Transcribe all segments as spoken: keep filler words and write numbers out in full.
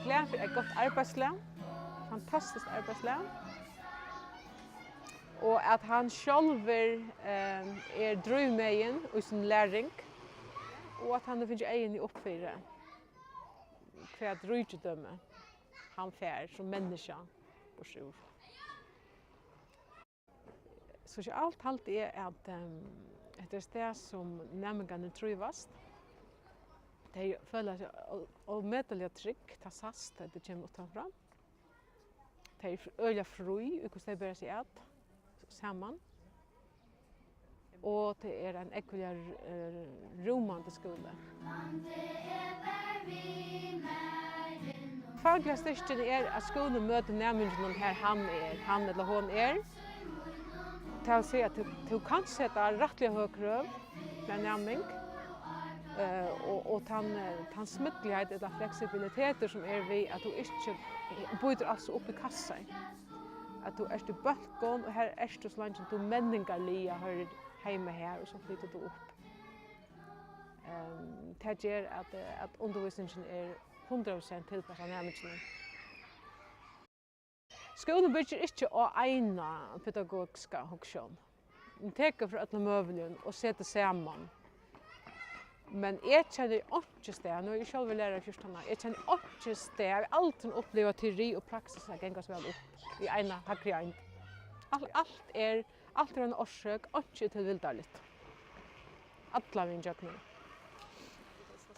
Glað fyri eitt gott arbeiðslag, fantastiskt arbeiðslag, og at hann sjálvur, eh, er drívmegin í síni læring, og at hann hevur fingið eyguni upp fyri, hvat ríkidømi hann fær sum menniskja burturúr. Sosialt haldi eg, at, ehm, hetta er stað, sum næmingarnir trívast. Tey føla seg ó-, ómetaliga trygg, tað sæst, at tað kemur uttanfrá. Tey eru fr-, øgiliga frí í, hvussu tey bera seg at saman. Og tað er ein ógvuliga, eh, rúmandi skúli. Fakliga styrkin er, at skúlin møtir næminginum, har hann er, hann ella hon er. Tað vil siga, at tú, tú kanst seta rættiliga høg krøv til ein næming, eh, og, og tann, eh, tann smidligheit ella fleksibilitetur, sum er við, at tú ikki býtur alt so upp í kassar. At tú ert í bólkum, og har ert tú, so leingi tú menningarliga hoyrir heima har, og so flytur tú upp. Ehm, tað ger, at, eh, at undirvísingin er hundrað prosent tilpassað næminginum. Skúlin byggir ikki á eina pedagogiska hugsjón. Hon tekur frá øllum møguligum og setir saman. Men eg kenni einki stað, nú eri eg sjálvur lærari í fjúrtan ár, eg kenni einki stað, eg havi aldrin upplivað teori og praksis at ganga so væl upp í eina hægri eind. Alt, alt er, alt er ein orsøk, einki er tilvildarligt. Allan vegin gjøgnum.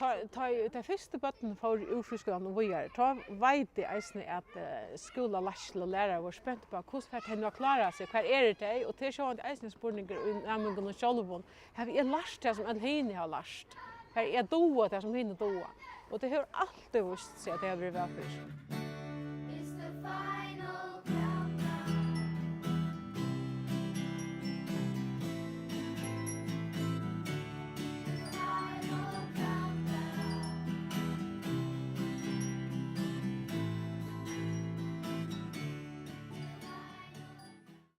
Tá, tá ið tey fyrstu børnini fóru úr frískúlanum og víðari, tá veit eg eisini, at, eh, skúlaleiðsla og lærarar vóru spent upp á, hvussu fara tey nú at klára seg, hvar eru tey? Og tað er sjálvandi eisini ein spurningur í næmingunum sjálvum. Havi eg lært tað, sum øll hini hava lært? Havi eg dugað tað, sum hini duga? Og tað hevur altíð víst seg, at tað hevur verið væl fyri.